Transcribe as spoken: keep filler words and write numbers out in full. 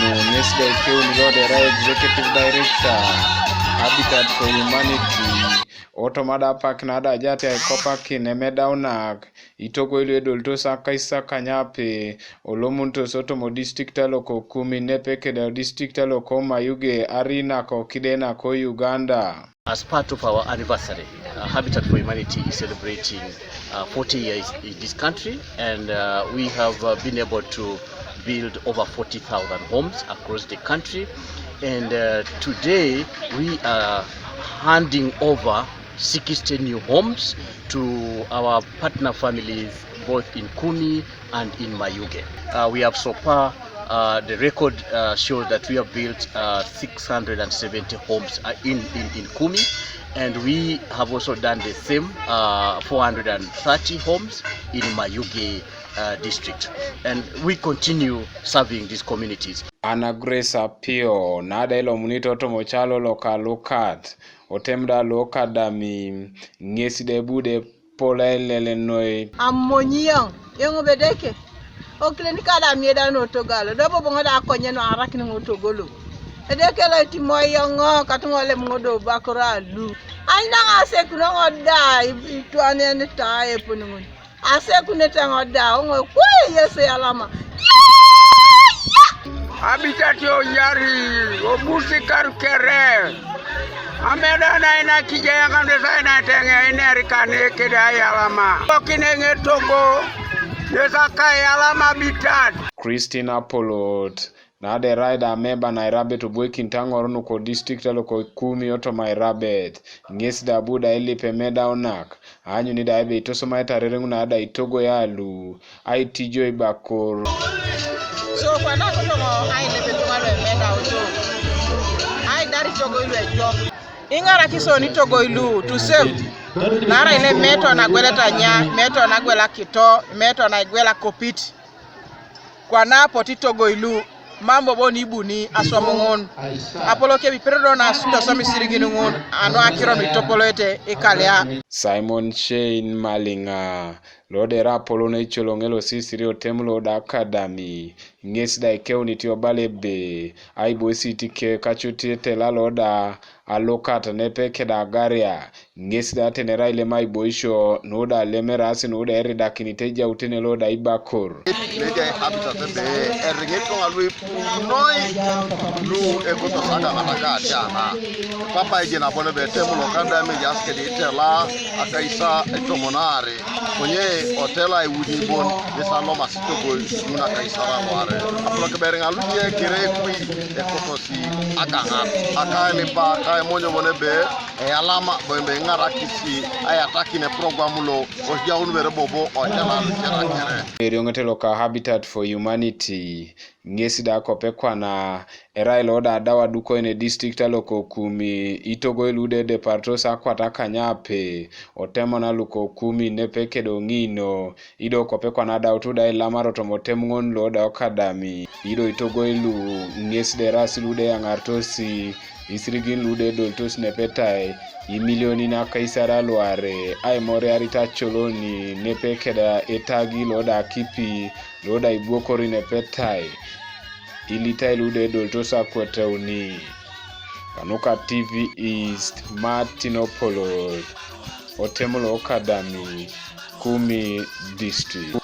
Ŋes da ikeuni lo da erai Executive Director, Habitat for Humanity, otoma da apak na da ajati aikopakin emedaunak, itogo lu edolitos akaisakanyape, olomunitos otoma odistrikta loko Kumi nepepe keda odistrikta loko Mayuge, arinako kidenako Uganda. As part of our anniversary, uh, Habitat for Humanity is celebrating uh, forty years in this country, and uh, we have uh, been able to build over forty thousand homes across the country. And uh, today we are handing over sixty new homes to our partner families, both in Kumi and in Mayuge. Uh, we have so far, uh, the record uh, shows that we have built uh, six hundred seventy homes uh, in, in, in Kumi, and we have also done the same, uh, four hundred thirty homes in Mayuge uh, district. And we continue serving these communities. Ana Grace Apio, na da ilo munito tomo chalo loka lukat, otem da lukat da mi, ŋes da ebu da epol ailele noi. Amonyi yoŋ, yoŋ bedeke. Okile ni kada mi eda no togalo, do bobo ŋo da akonye no arakin ŋo togolo. Edeke lo itimo yoŋo, kati ŋo lem ŋo do bakoro alu. Anyi na ŋa asekuno ŋo da, i-, itwane ni ta epon ŋun. Asekunete ŋo da, oŋo kwe Yesu eyalama. Habitat oyari, obusi karukere. Ameda na ina kija yaŋ kam desa ina teŋe iner kane kede ayalama. Kokine ŋe togo, desa ka ayalama Habitat. Christine Apolot, na da erai da ameba na airabet obuekin taŋor nuko district loko Kumi otoma airabet, ŋes da abu da ilip emedaunak, aanyuni da ebe itosomaete arereŋ na da itogo alu, aitijo ibakor. So kwana kotoŋo ailep ituŋa lu emedauto, aidar itogoi lu ejok. Iŋarakis oni itogoi lu, to save. Naarai ne meto nagweleta nya, meto nagwela kito, meto nagwela kopit. Kwana apotu itogoi lu, mam bobo ni ibuni aswam ŋun. Apolok ebe ipedo do na tosom isirigin ŋun, anu akiro nu itopoloete ikalia. Simon Shane Maliŋa, lo da erai apolon ecoloŋ lo sisiri otem lo da akadami, ŋes da ikeunit obala ebe, aiboisit ke kacut etela lo da alukat nepepe keda agaria, ŋes da tenera ilem aiboisio, nu da alem eraas, nu da eridakinit ejautene lo da ibakor. Nejai Habitat ebe, eriŋit ituŋa lu ipu noi, lu ekotos agaŋat ka atiana. Papa eje nabo nebe etem loka da ejaas kede itela akaisa etomon aare, konye otela euni bon, ŋes alomasi itogoi ŋun akaisar aluarei. Apolok ebe eriŋa luce kere ekui ekotosi agaŋat, akailipa, ka emonyo bon ebe, eyalama, bo ebe iŋarakis ayatakin eprogram lo, ojaun bere bobo, otela luce da kere. Erioŋete loka Habitat for Humanity, ŋes da kopekwana, erai lo da adau adukoin edistrict loko Kumi, itogoi lu da edeparitos akwat akanyape, otemon loko Kumi nepepe kede oŋiino, ido kopekwana adautu da ilamar otoma otem ŋon lo da okadami, ido itogoi lu, ŋes da eraas lu da eyaŋaritosi, isirigin lu da edolitos nepetai, imilionin akaisar aluarei, aimoriarit acoloni nepepe keda etagi lo da akipi, lo da ibwokori nepetai, ilitai lu da edolitos akwatauni. Kanuka T V East, Martin Opolot, otem lo okadami, Kumi District.